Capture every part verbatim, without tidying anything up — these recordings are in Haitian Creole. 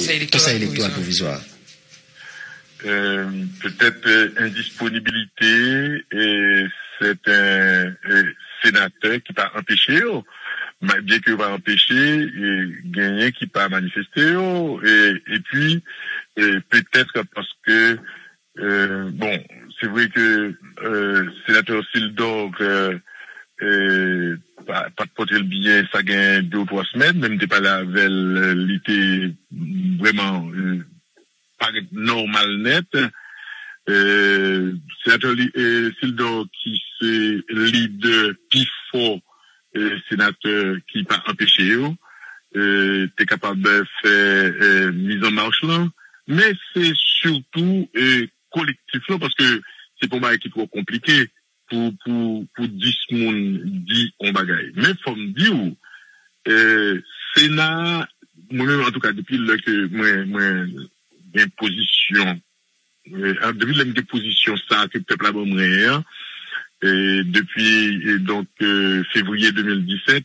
Konsèy Elektoral Pwovizwa. Euh, peut-être euh, indisponibilité et certains euh, sénateurs qui pas empêché, bien que pas empêché, genyen qui pas manifesté, et, et puis euh, peut-être parce que euh, bon, c'est vrai que euh, sénateur Sildor euh, euh, pa, pa t pote l byen, sa gen de ou twa semèn, men m te pale avè l, li te vrèman euh, parèt nòmal nèt. Euh, Senatè Li- euh, Sildor, ki se lidè pi fò euh, senatè ki pa anpeche yo, euh, te kapab fè euh, mizanmach lan. Men se sitou euh, kolektif lan, paske se pa yon bagay ki twò konplike pou, pou, pou dis moun di yon bagay. Men fò m di w, euh, Sena, mwen menm, antouka, depi lè ke mwen, mwen gen pozisyon, euh, depi lè m gen pozisyon sa ke pèp la ban mwen an, euh, depi, euh, donk, euh, fevriye de mil disèt,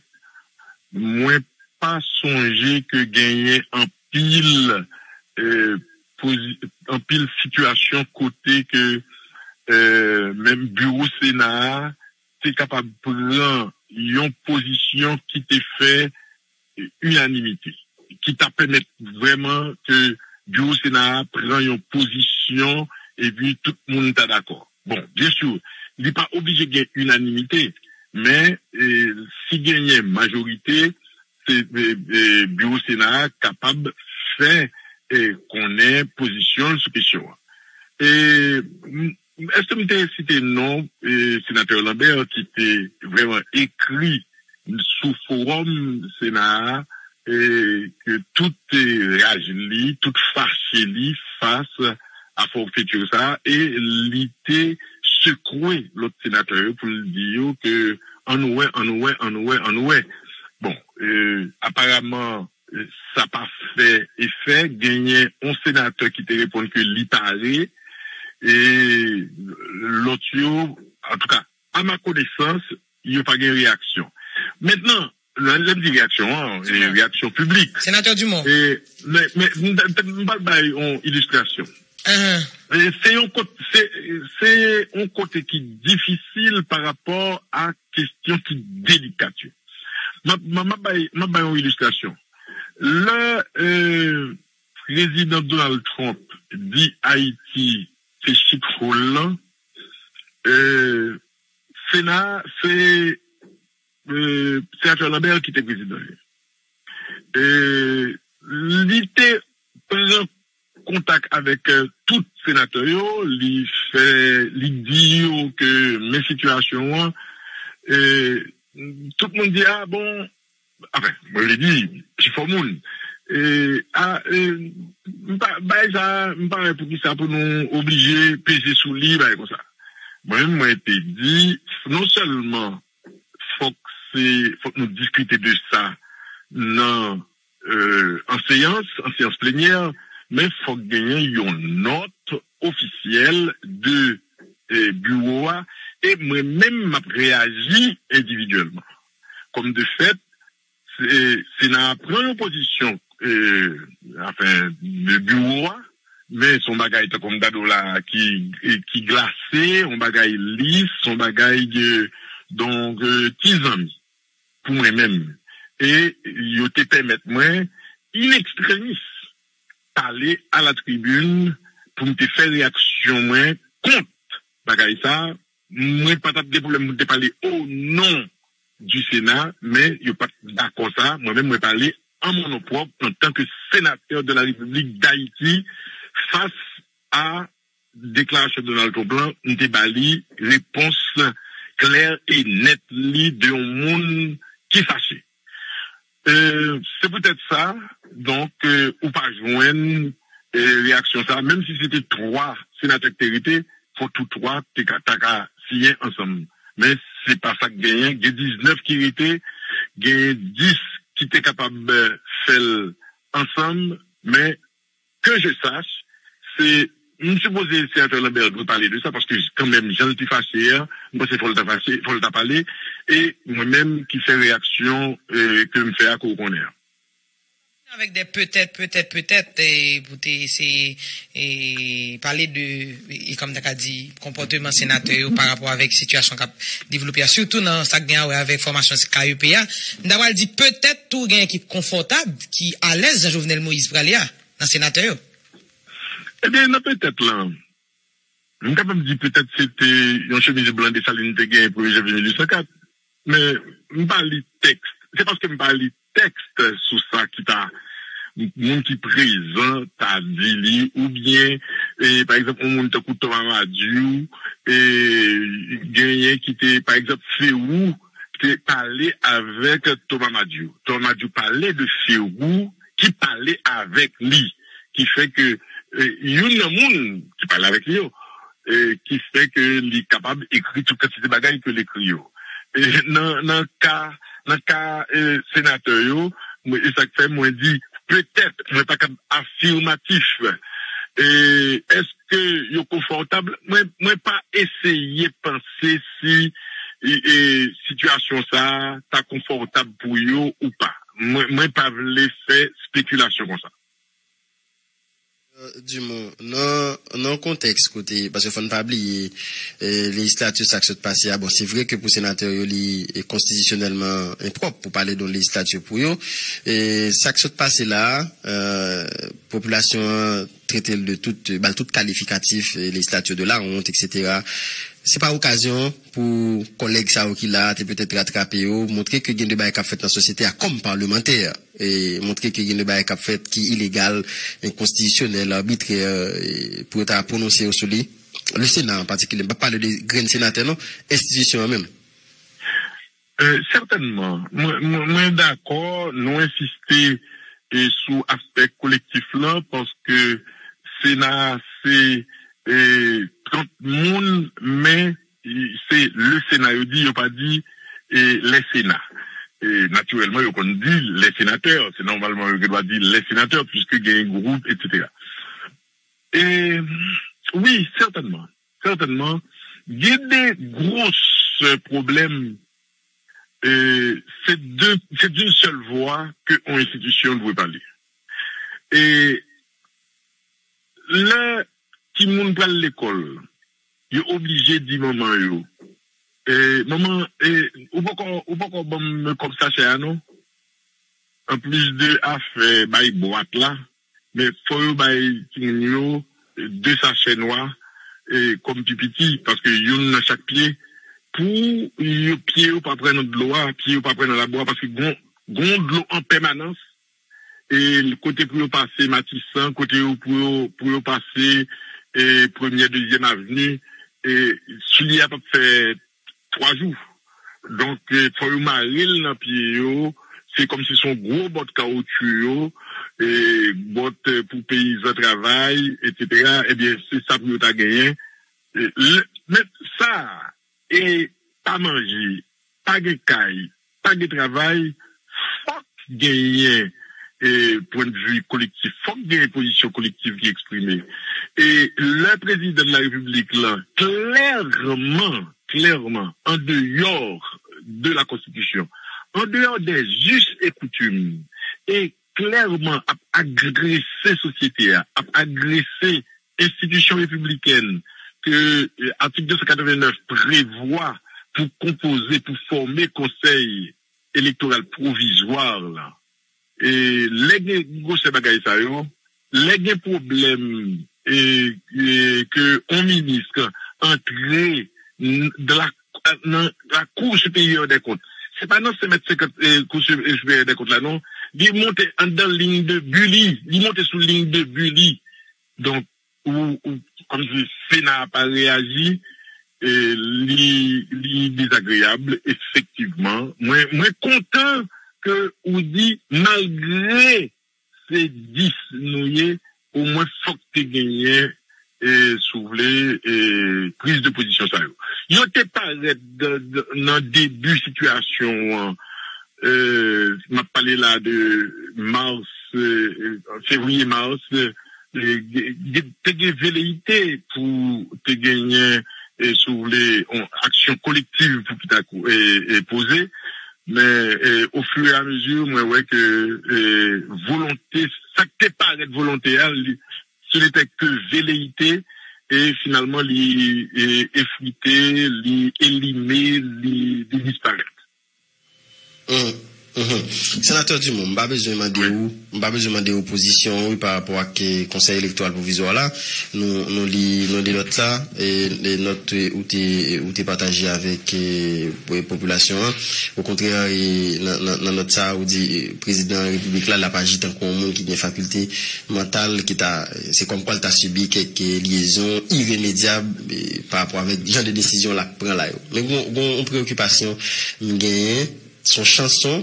mwen pa sonje ke genyen anpil, euh, pozi- anpil sitiyasyon kote ke euh, menm biwo Sena a te kapab pran yon pozisyon ki te fè unanimite, ki ta pèmèt vrèman ke biwo Sena a pran yon pozisyon epi tout moun ta dakò. Bon, byen si, li pa oblije gen inanimite, men eh, si genyen majorite, se, eh, eh, biwo Sena a kapab fè eh, konnen pozisyon l sou kesyon an. E, m- Èske m te site non eh, Senatè Lambert ki te vrèman ekri sou fowòm Sena a eh, ke tout eh, raj li, tout fache li fas a fòfetir sa a, e li te sekwe lòt senatè yo pou l di yo ke ann wè, ann wè, ann wè, ann wè. Bon, eh, aparaman, eh, sa pa fè efè. Genyen yon senatè ki te reponn ke li pare, e lòt yo, antouka, a ma konesans, yo pa gen reyaksyon. Mentnan, lè lè m di reyaksyon an, e reyaksyon piblik. Senatè Dumont. E, men, men, m ta- m ta- m pral bay yon ilistrasyon. Ahan. E se yon kot- se se yon kote ki difisil pa rapò a kesyon ki delikat yo. M ap- m ap- m ap bay m ap bay yon ilistrasyon. Lè eh, prezidan Donald Trump di Ayiti se shithole lan, eh, Sena se eh, Senatè Lambert ki te prezidan li. Eh, li te pran kontak avèk eh, tout senatè yo, li fè, li di yo ke men sitiyasyon an, eh, tout moun di, a bon, anfen, mwen vle di, pi fò moun. Eh, a, eh, m pa- bagay sa, m pa wè poukisa pou nou oblije peze sou li, bagay konsa. Mwen menm, mwen te di, non sèlman fòk se fòk nou diskite de sa nan eh, an seyans, an seyans plenyè, men fòk genyen yon nòt ofisyèl de eh, biwo a, e mwen menm m ap reyaji endividyèlman. Kòm de fèt, se- Sena a pran yon pozisyon, eh, anfen, de biwo a, men se yon bagay tankou m gade w la ki, ki glase, yon bagay lis, yon bagay, eh, donk, eh, ti zanmi pou mwen menm. E yo te pèmèt mwen, in extremis, pale a la tribin pou m te fè reyaksyon mwen kont bagay sa. Mwen pa t ap gen pwoblèm pou m te pale o non du Sena, men yo pa t dakò sa. Mwen menm, mwen pale an mon non pwòp, antanke senatè de la Repiblik d Ayiti, fas a deklarasyon Donald Trump lan, m te ba li repons klè e nèt li de yon moun ki fache. Eh, se poutèt sa, donk, eh, ou pa jwenn eh, reyaksyon sa, menm si se te twa senatè ki te rete, fò tou twa te ka, ta ka siyen ansanm. Men se pa sa k genyen. Gen diznèf ki rete, gen dis ki te kapab eh, fè l ansanm, men ke je sache, se, m sipoze Senatè Lambert dwe pale de sa, paske kanmenm, jan l te fache a, m panse fò l ta fache, fò l ta pale, e mwen menm ki fè reyaksyon eh, ke m fè a ke w konnen an. Avèk de petèt, petèt, petèt, e, pou te eseye e, pale de, e, kòm ta ka di, konpòteman senatè yo pa rapò avèk sitiyasyon k ap devlope a, sitou nan sa k gen a wè avèk fòmasyon K E P a. M ta pral di petèt tou gen ekip konfòtab ki alèz jan Jovenel Moïse prale a nan senatè yo. Ebyen, nan petèt lan, m kapab di petèt se te yon chemiz blan Desalin te genyen premye janvye mil uit san kat. Men, m pa li tèks. Se paske m pa li tèks sou sa ki ta moun ki prezan ta di li, oubyen, e, pa egzanp, yon moun tankou Thomas Madiou, e, genyen ki te, pa egzanp, Ferou te pale avèk Thomas Madiou. Thomas Madiou pale de Ferou ki pale avèk li, ki fè ke e, youn nan moun ki pale avèk li yo, e, ki fè ke li kapab ekri tout kantite bagay ke l ekri yo. E, nan, nan ka, nan ka e, senatè yo, mwen, e sa k fè mwen di, petèt, mwen pa kab afimatif. E, èske yo konfòtab? Mwen, mwen pa eseye panse si e, e, sitiyasyon sa a ta konfòtab pou yo ou pa. Mwen, mwen pa vle fè spekilasyon konsa. Dumont, nan, nan kontèks kote, paske fò n pa bliye, e, lejislati sa k sot pase a, bon, se vre ke pou senatè yo, li e, konstitisyonèlman enpwòp pou pale de yon lejislati pou yo. E, sa k sot pase la, e, popilasyon an trete l de tout, ba l tout kalifikatif, e, lejislati de la wont, etsetera. Se pa okazyon pou kòlèg sa yo ki la a te petèt ratrape yo, montre ke gen de bagay k ap fèt nan sosyete a kòm palmantè. E montre ke gen de bagay k ap fèt ki ilegal, enkonstitisyonèl, abitrè, e pou yo ta pwononse yo sou li. Le Sena an patikilye, m p ap pale de grenn senatè non, enstitisyon an menm. Sètènman, mwen dakò, nou ensiste sou aspè kolektif lan, paske Sena a se trant moun, men se le Sena yo di, yo pa di les Sena. Natirèlman, yo konn di les sénateurs, se nòmalman yo gen dwa di les sénateurs, puiske gen gwoup, etsetera. Wi, sètènman, sètènman, gen de gwo pwoblèm, se d'une seule voix ke yon enstitisyon dwe pale. E lè timoun pral lekòl, yo oblije di manman yo, manman, ou poko ou poko ban m kòb sachè a non. Anplis de afè bay bwat la, men fò yo bay timoun yo de sachè nwa kòm pi piti, paske youn nan chak pye, pou yo pye yo pa pran nan dlo a, pye yo pa pran nan labou a, paske gon gon dlo an pèmanans. E kote pou yo pase Matisan, kote yo pou yo pou yo pase e premyè, dezyèm avni, e soulye a p ap fè twa jou. Donk, e fò yo mare l nan pye yo. Se kòmsi se yon gwo bòt kawotchou yo, e bòt pou peyizan travay, etsetera. Ebyen, se sa pou yo ta genyen. E, men sa, e pa manje, pa gen kay, pa gen travay, fòk genyen e pwennvi kolektif, fòk genyen pozisyon kolektif ki eksprime. E lè prezidan de la repiblik lan klèman, klèman, an deyò de la konstitisyon, an deyò des us et coutumes, e klèman ap agrese sosyete a, ap agrese enstitisyon repiblikèn ke atik de san katrevenèf prevwa pou konpoze, pou fòme konsèy elektoral pwovizwa la. E lè gen gwosè bagay sa yo, lè gen pwoblèm e, e ke yon minis antre nan la nan la Cour Supérieure des Comptes. Se pa nan senk mèt senkant e, Cour Supérieure des Comptes la non. Li monte anndan liy de bi li. Li monte sou liy de bi li. Donk, ou, ou kòmsi Sena a pa reyaji, e, li, li dezagreyab, efektivman. Mwen, mwen kontan ke ou di, malgre se dis nou ye, omwen fòk te genyen, e, si w vle, e, priz de pozisyon sa yo. Yo te parèt nan debi sitiyasyon an, e, m ap pale la de mas, e, fevriye, mas, e, te gen veleyite pou te genyen, e, si w vle, yon aksyon kolektiv pou ki ta poze. Men, e, au fur et à mesure, mwen wè ke, e, volonte, sa k te parèt volonte a, li, ce n'était que velléité, e finalman, li, e, efrite, li elime, li, li disparèt. Senatè Dumont, m pa bezwen mande ou, m pa bezwen mande ou pozisyon ou pa rapò ak Konsèy Elektoral Pwovizwa la. Nou, nou li, nou li nòt la, e, e nòt ou te, ou te pataje avèk e, popilasyon an. Okontrè, e, nan, nan, nan nòt sa, ou di e, prezidan repiblik la, l ap aji tankou yon moun ki gen fakilte mantal, ki ta, se kòmkwa l ta sibi kèk e, lyezon iremedyab e, pa rapò avèk jan de desizyon l ap pran la yo. Men gon, gon yon preyokipasyon m genyen, se yon chanson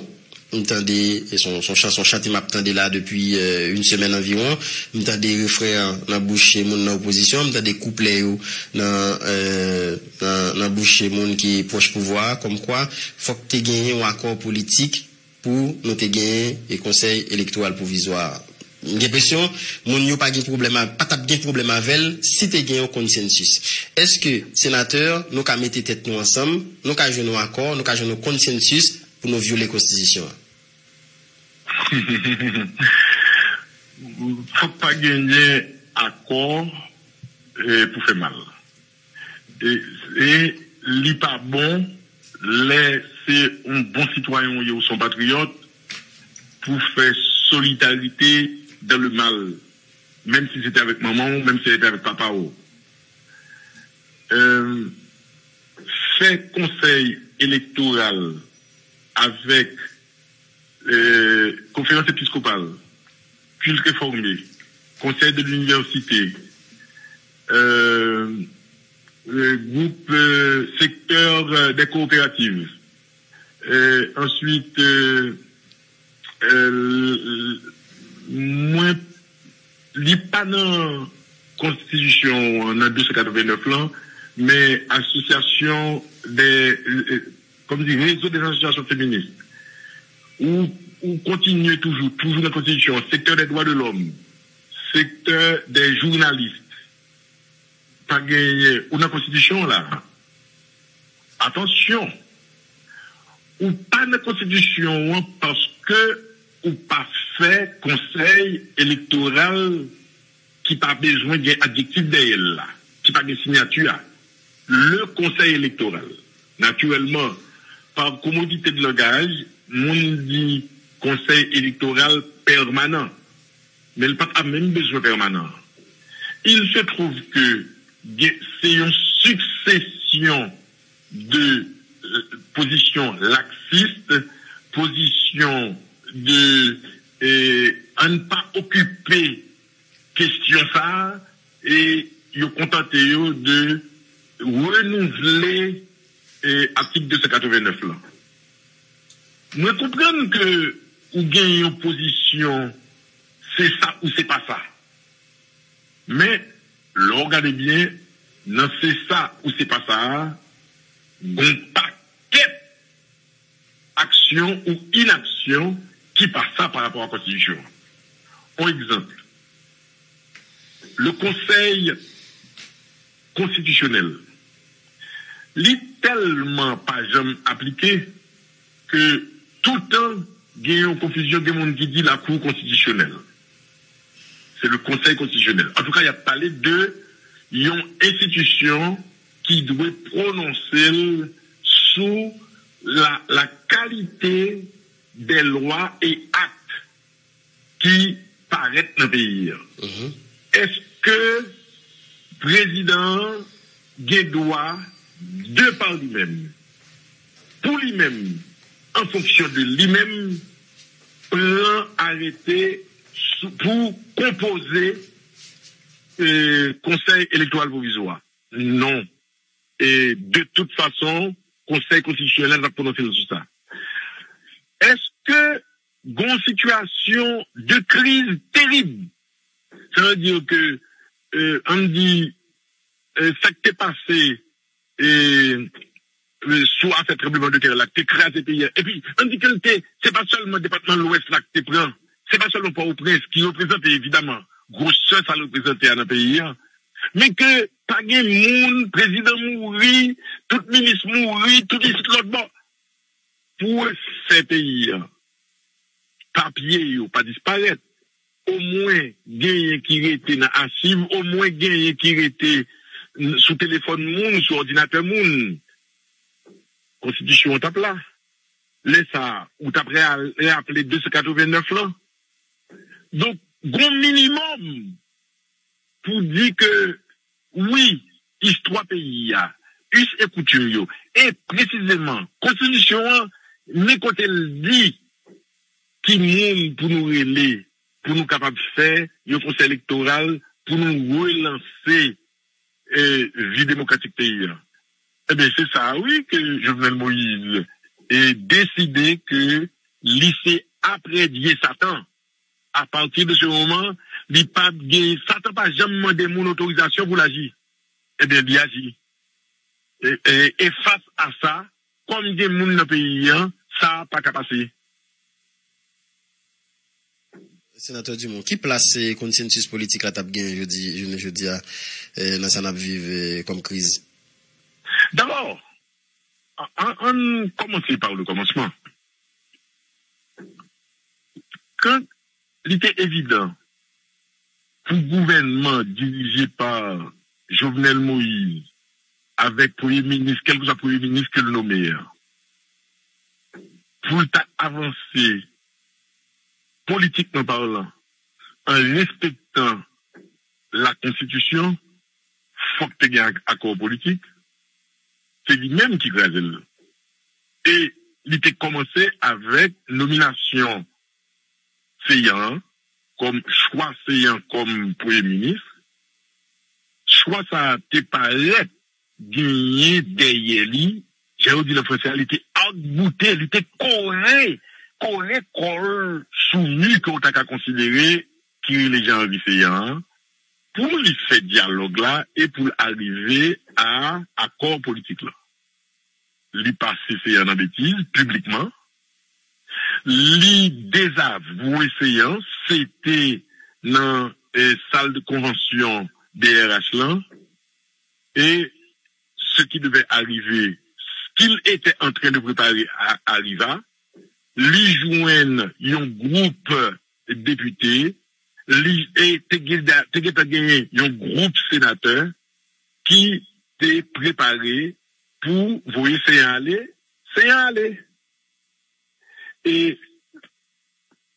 m tande, e se yon, se yon chanson chante m ap tande la depi e, yon semèn anviwon. M tande refren an nan bouch e, moun nan opozisyon, m tande kouplè yo nan, e, nan, nan bouch e, moun ki pwòch pouvwa a, kòmkwa fòk te genyen yon akò politik pou nou te genyen e, Konsèy Elektoral Pwovizwa a. M gen enpresyon moun yo pa gen pwoblèm a, pa t ap gen pwoblèm avè l si te gen yon konsensis. Èske, senatè, nou ka mete tèt nou ansanm, nou ka jwenn yon akò, nou ka jwenn yon konsensis pou nou vyole konstitisyon an? Fòk pa genyen akò e, pou fè mal. E, e li pa bon lè se yon bon sitwayen ou ye, ou se yon patriyòt, pou fè solidarité dans le mal, menm si se te avèk manman w, menm si se te avèk papa w. Euh, fè konsèy elektoral avèk euh, konferans episkopal, kilt refòme, konsèy de linivèsite, euh, euh, gwoup, euh, sektè euh, dè kooperativ. Euh, answit, euh, euh, mwen, li pa nan konstitisyon an, nan de san katrevenèf lan, men asosyasyon dè, euh, kòm di, rezo dè asosyasyon feminis, ou, ou kontinye toujou, toujou nan konstitisyon an, sektè dè dwa de lòm, sektè dè jounalis, pa genyen, ou nan konstitisyon an la. Atansyon, ou pa nan konstitisyon an paske ou pa fè konsèy elektoral ki pa bezwen gen adjektif dèyè l la, ki pa gen siyati a, le konsèy elektoral. Natirèlman, pa komodite de langaj, moun di konsèy elektoral pèmanan, men l pa ta menm bezwen pèmanan. Il se trouve que gen- se yon siksesyon de euh, pozisyon laksis, pozisyon de euh, ann pa okipe kesyon sa a, e yo kontante yo de renouvle euh, atik de san katrevenèf lan. Mwen konprann ke ou gen yon pozisyon se sa ou se pa sa. Men, lè w gade byen, nan se sa ou se pa sa a, gon pakèt aksyon ou inaksyon ki pa sa pa rapò a konstitisyon an. On egzanp, le konsèy konstitisyonèl, li tèlman pa janm aplike ke toutan gen yon konfizyon, gen moun ki di lakou konstitisyonèl. Se le konsèy konstitisyonèl. Antouka, y ap pale de yon enstitisyon ki dwe pwononse l sou la, la kalite dè lwa e akt ki parèt nan peyi a. Èske prezidan an gen dwa, de pa li menm, pou li menm, an fonksyon de li menm, pran arete pou konpoze euh, konsèy elektoral pwovizwa? Non. E de tout fason, konsèy konstitisyonèl va pwononse l sou sa. Èske gon sitiyasyon de kriz terib? Sa vle di ke, euh, ann di, euh, sa k te pase euh, sou afè tranblemanntè la k te kraze peyi a. Epi, ann di ke l te, se pa sèlman depatman Lwès la k te pran, se pa sèlman Pòtoprens ki reprezante, evidaman, gwosè sa l reprezante a nan peyi a, men ke pa gen moun, prezidan mouri, tout minis mouri, tout isit lòtbò. pou refè peyi a, papye yo pa disparèt, omwen genyen ki rete nan achiv, omwen genyen ki rete n- sou telefòn moun, sou òdinatè moun, konstitisyon an t ap la. Lè sa a, ou t ap reyal- reyaple de san katrevennnèf lan. Donk, gon minimòm pou di ke, wi, istwa peyi a, us e koutim yo, e presizeman, konstitisyon an, men kote l di ki moun pou nou rele, pou nou kapab fè yon konsèy elektoral, pou nou relanse e, vi demokratik peyi a. Ebyen, se sa, wi, ke Jovenel Moïse e deside ke li se apre Dye Satan. Apati de se moman, li pa gen, Satan pa janm mande moun otorizasyon pou l aji. Ebyen, li aji. E, e, e fas a sa, kòm gen moun nan peyi a, sa pa ka pase. Senatè Dumont, ki plas eh, konsensis politik la t ap gen jodi, jounen jodi a eh, nan sa n ap viv eh, kòm kriz? Dabò, an- an- ann kòmanse pa le kòmansman. Kan li te evidan pou gouvènman dirije pa Jovenel Moïse avèk premye minis, kèlkeswa premye minis ke l nome a, pou l ta avanse politikman palan, an respektan la konstitisyon, fòk te gen ak- akò politik. Se li menm ki kraze l. E li te kòmanse avèk nominasyon Seyan an kòm chwa Seyan kòm premye minis. Chwa sa a te parèt genyen dèyè li, jan yo di nan franse a, li te arc-bouté, li te kore, kore kò l sou mi ke w ta ka konsidere ki rele Jean Henry Seyan an, pou li fè dyalòg la e pou l arive a akò politik la. Li pase Seyan nan betiz piblikman. Li dezavwe Seyan, se te nan eh, sal de konvansyon D R H lan. Et ce qui devait arriver, ce qu'il était en train de préparer arriva. Li jwenn yon gwoup depite, li e te gentan genyen yon gwoup senatè ki te prepare pou voye Seyan ale. Seyan ale. E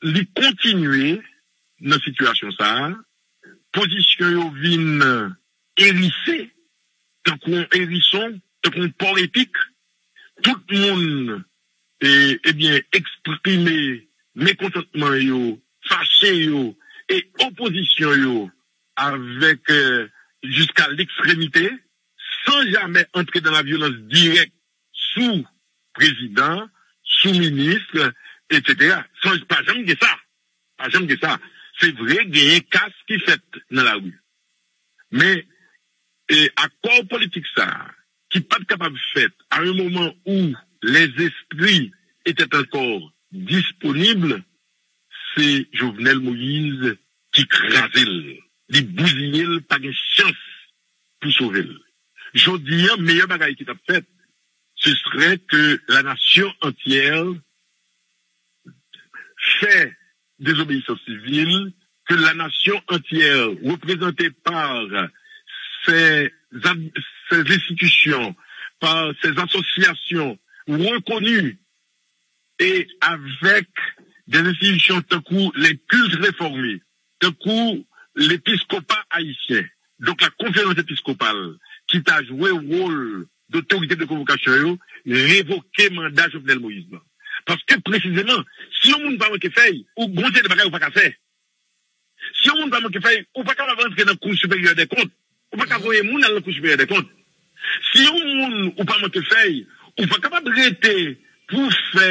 li kontinye nan sitiyasyon sa a, pozisyon yo vin erise tankou yon erison, tankou yon pò epik. Tout moun, e, ebyen, eksprime mekontantman yo, fache yo, e opozisyon yo avèk, e, jiska lekstremite, san jamè antre nan la vyolans dirèk sou prezidan, sou minis, etsetera. San, pa janm gen sa. Pa janm gen sa. Se vre, genyen kas ki fèt nan lari. Men, e, akò politik sa a, ki pa t kapab fèt à un moment où les esprits étaient encore disponibles, se Jovenel Moïse ki kraze l. Li bouziye l, pa gen chans pou sove l. Jodi a, meyè bagay ki t ap fèt, ce serait que la nation entière fait désobéissance civile, que la nation entière, représentée par ses, ad- ses institutions, par ses associations reconnues et avec des institutions tankou les cultes réformés, tankou l'épiscopat haïtien, donc la conférence épiscopale, ki ta jwe wòl de otorite de konvokasyon yo, revoke manda Jovenel Moïse lan. Paske presizeman, si yon moun pa manke fèy, ou gon seri de bagay ou pa ka fè. Si yon moun pa manke fèy, ou pa kapab antre nan Cour supérieure des comptes. Ou pa ka voye moun al nan Cour supérieure des comptes. Si yon moun ou pa manke fèy, ou pa kapab rete pou fè,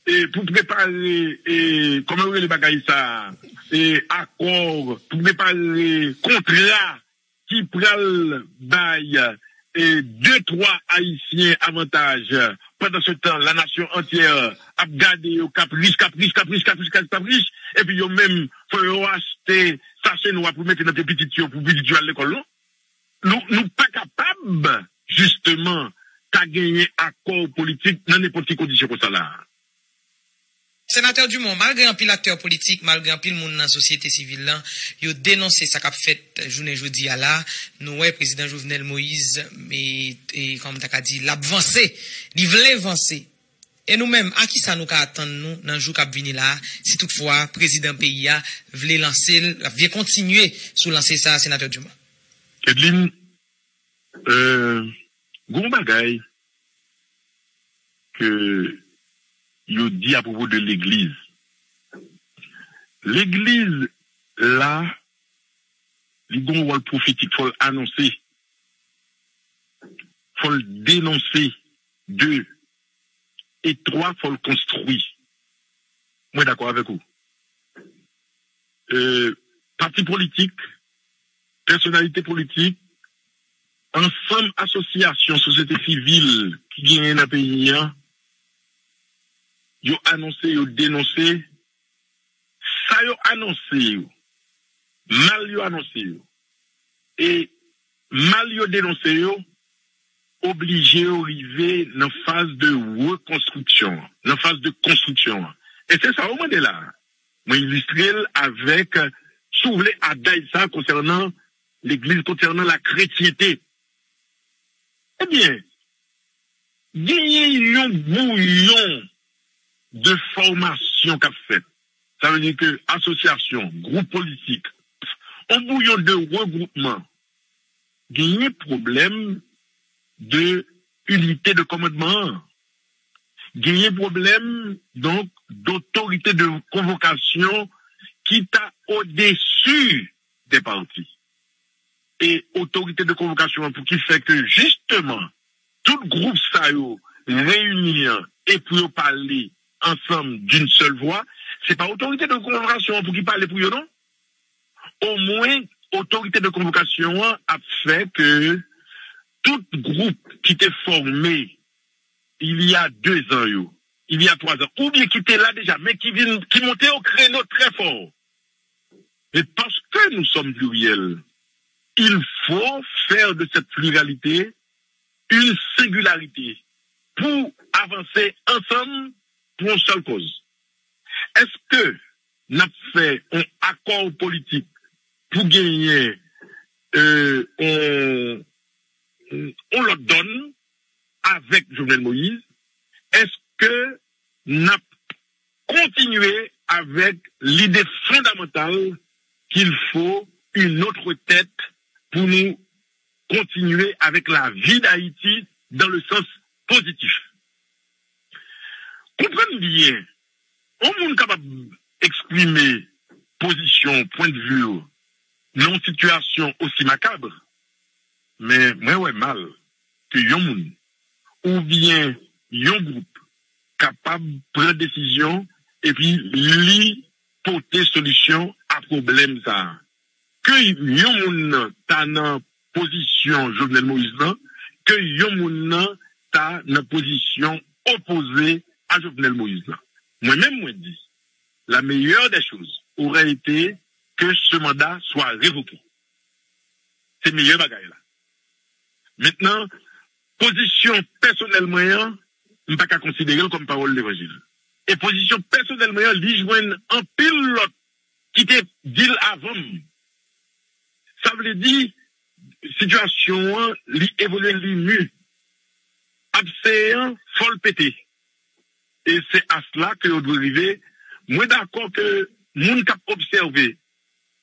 e, pou prepare, e, kòman yo rele bagay sa, e, akò, pou prepare kontra ki pral bay, e, de twa Ayisyen avantaj. Pandan se tan, la nasyon antyè ap gade yo k ap rich, k ap rich, k ap rich, k ap rich, k ap rich, epi yo menm, fò yo achte sache nwa pou mete nan pye pitit yo, pou pitit yo al lekòl, non? Nou, nou pa kapab, jisteman, ta genyen akò politik nan nenpòt ki kondisyon konsa la. Senatè Dumont, malgre anpil aktè politik, malgre anpil moun nan sosyete sivil lan, yo denonse sa k ap fèt jounen jodi a la, nou wè prezidan Jovenel Moïse, e, e, kòman ta ka di, l ap vanse, li vle vanse. E nou menm, a kisa nou ka atann nou nan jou k ap vini la, si toutfwa prezidan peyi a vle lanse l, l ap vle kontinye sou lanse sa, Senatè Dumont? Edlin, euh, gon bagay ke yo di apwopo de legliz. Legliz la, li gon wòl pwofetik, fò l anonse, fò l denonse, de, e twa, fò l konstwi. Mwen dakò avèk ou. Euh, pati politik, pèsonalite politik, ansanm asosyasyon sosyete sivil ki genyen nan peyi an, yo anonse, yo denonse, sa yo anonse yo, mal yo anonse yo, e mal yo denonse yo, oblije yo rive nan faz de rekonstriksyon an, nan faz de konstriksyon an. E se sa yo mande la. Mwen ilistre l avèk, si w vle, adaj sa konsènan legliz, konsènan la kretyente. Ebyen, genyen yon bouyon de fòmasyon k ap fèt. Sa vle di ke asosyasyon, gwoup politik, yon bouyon de regwoupman, genyen pwoblèm de inite de kòmandman an. Genyen pwoblèm, donk, dotorite de konvokasyon ki ta odesi de pati. E otorite de konvokasyon an pou ki fè ke, jisteman, tout gwoup sa yo reyini an e pou yo pale ansanm d'une seule voix, se pa otorite de konvokasyon an pou ki pale pou yo, non. Omwen, otorite de konvokasyon an ap fè ke tout gwoup ki te fòme il y a deux ans yo, il y a trois ans, oubyen ki te la deja, men ki vin, ki monte au créneau très fort. Mais parce que nous sommes pluriels, il faut faire de cette pluralité une singularité pour avancer ensemble pour une seule cause. Èske n ap fè yon akò politik pou genyen, euh, yon, yon lòt dòn avèk Jovenel Moïse? Èske n ap kontinye avèk lide fondamantal qu'il faut une autre tête pour nous continuer avec la vie d'Haïti dans le sens positif? Konprann byen, yon moun kapab eksprime pozisyon, pwendvi nan yon sitiyasyon osi makab, men mwen wè mal ke yon moun oubyen yon gwoup kapab pran desizyon epi li pote solisyon a pwoblèm sa a. Ke yon moun nan ta nan pozisyon Jovenel Moïse nan, ke yon moun nan ta nan pozisyon opoze a Jovenel Moïse nan. Mwen menm, mwen di, la meilleure des choses aurait été que ce mandat soit révoqué. Se meyè bagay la. Mentnan, pozisyon pèsonèl mwen an, m pa ka konsidere l kòm pawòl levanjil. E pozisyon pèsonèl mwen an, li jwenn anpil lòt ki te di l avan m. Sa vle di, sitiyasyon an, li evolye, li mi. Abse an, fò l pete. E se a sla ke yo dwe rive. Mwen dakò ke moun k ap obsève,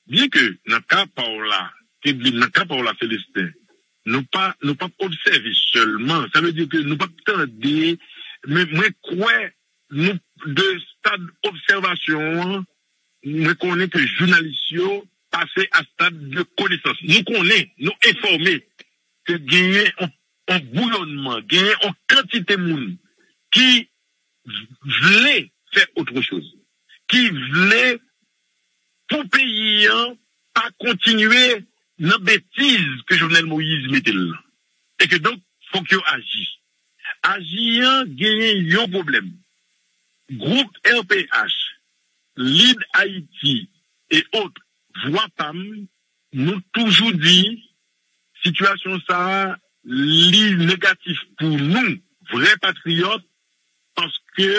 byen ke nan ka pa w la, Kevlin, nan ka pa w la, Celestin, nou pa, nou p ap obsève sèlman. Sa vle di ke nou p ap tande, men mwen kwè nou, de stad obsèvasyon an, mwen konnen ke jounalis yo pase a stad de konesans. Nou konnen, nou enfòme ke genyen yon, yon bouyònman, genyen yon kantite moun ki vle fè otre choz, ki vle pou peyi an pa kontinye nan betiz ke Jovenel Moïse mete l lan. E ke donk, fòk yo aji. Aji an genyen yon pwoblèm. Gwoup R P H, Lead Haïti e ot, Vwa Pa M, nou toujou di, sitiyasyon sa a, li negatif pou nou, vrè patriyòt, paske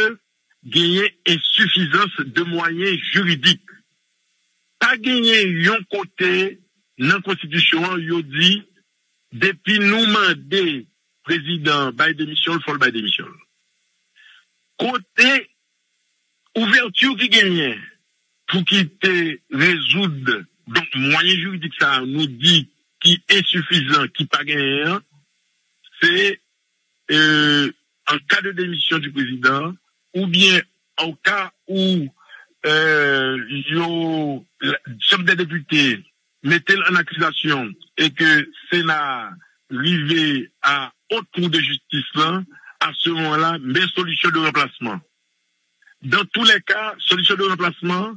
genyen ensifizans de mwayen jiridik. Pa genyen yon kote nan konstitisyon an yo di, depi nou mande prezidan bay demisyon l, fò l bay demisyon l. Kote ouvèti ki genyen pou ki te rezoud, donk, mwayen jiridik sa a, nou di ki ensifizan, ki pa genyen an, se euh, en cas de démission du président, oubyen au cas où euh, yo, la Chambre des députés mete l an akizasyon e ke Sena rive a Haute Cour de Justice lan, à ce moment-là, men solisyon de ranplasman. Dans tous les cas, solisyon de ranplasman,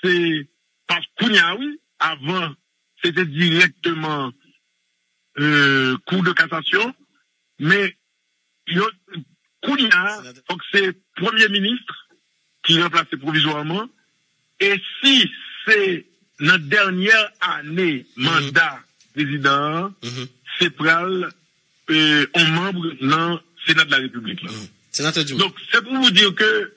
se pa kounye a, wi, avan, se te dirèkteman euh, Cour de cassation, men yo, kounye a, fòk se premye minis ki ranplase pwovizwaman, e si se nan dènyè ane manda prezidan an, se pral euh, on manm nan Sena de la Repiblik la. Senatè Dumont. Donk, se pou vous dire que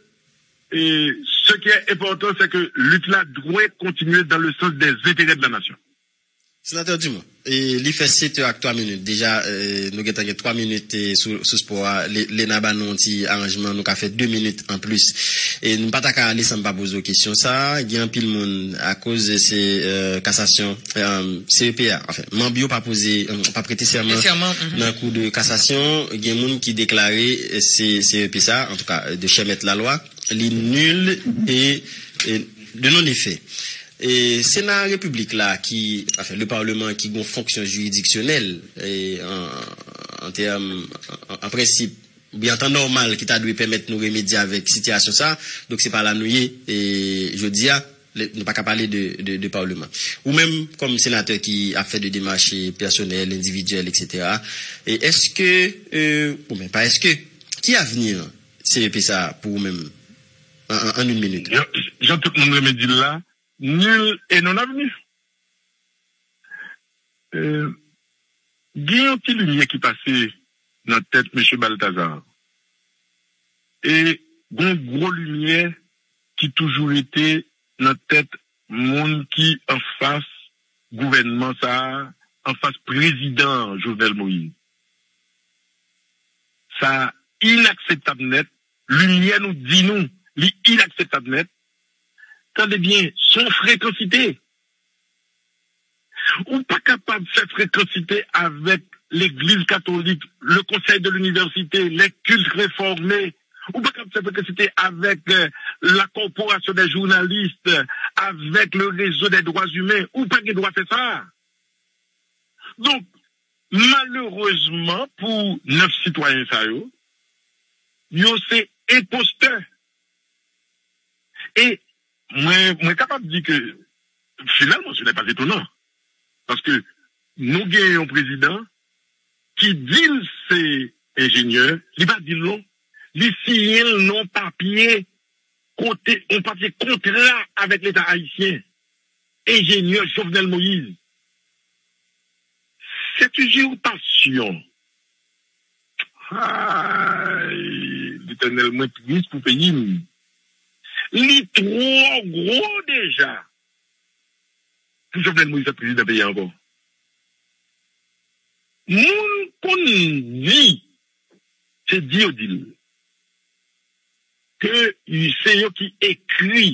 et ce qui est important, c'est que lutte là doit continuer dans le sens des intérêts de la nation. Senatè Dumont, e li fè sèt è ak twa minit. Deja, e, nou gentan gen twa minit e, sou, sou spò a. Lena ba nou yon ti aranjman, nou ka fè de minit anplis. E nou pa ta ka ale san m pa poze w kesyon sa a. Gen anpil moun, akoz se e, kasasyon, e, C E P a, anfen, manm yo pa poze, e, pa prete sèman nan kou de kasasyon, gen moun ki deklare e, se C E P sa, antouka, de chè mèt lalwa, li nil e, e de non efè. E Sena Repiblik la ki, anfen, le Parlement ki gen yon fonksyon jiridiksyonèl e, an, an tèm, an, an prensip, oubyen an tan nòmal ki ta dwe pèmèt nou remedye avèk sitiyasyon sa. Donk se pa la nou ye e, jodi a, le, nou pa ka pale de, de, de Parlement. Ou menm, kòm senatè ki ap fè de demach e, pèsonèl, endividyèl, etsetera, e èske, e, oubyen pa èske, ki avni C E P sa pou ou menm? An, an, an yon minit. Jan, jan tout moun renmen di l la, nil e non avni. Euh, gen yon ti limyè ki pase nan tèt mesye Baltazar. E gen yon gwo limyè ki toujou rete nan tèt moun ki anfas gouvènman sa a, anfas prezidan Jovenel Moïse. Sa inakseptab nèt. Limyè nou di nou, li inakseptab nèt. Tande byen, se yon frekansite. Ou pa kapab fè frekansite avèk legliz katolik, le konsèy de linivèsite, les cultes réformés. Ou pa kapab fè frekansite avèk euh, la corporation des journalistes, avèk le réseau des droits humains. Ou pa gen dwa fè sa. Donk, malerezman pou nèf sitwayen sa yo, yo se enpostè. E mwen, mwen kapab di ke, finalman, ce n'est pas étonnant. Paske nou gen yon prezidan ki di l se enjenyè, li pa di l non. Li siyen l nan papye, kote, yon papye kontra avèk Leta ayisyen. Enjenyè Jovenel Moïse. Cette usurpation. Ay, Letènèl, mwen tris pou peyi m. Li twò gwo deja pou Jovenel Moïse ap prezidan peyi a ankò. Moun konn di, se di yo di l, ke se yo ki ekri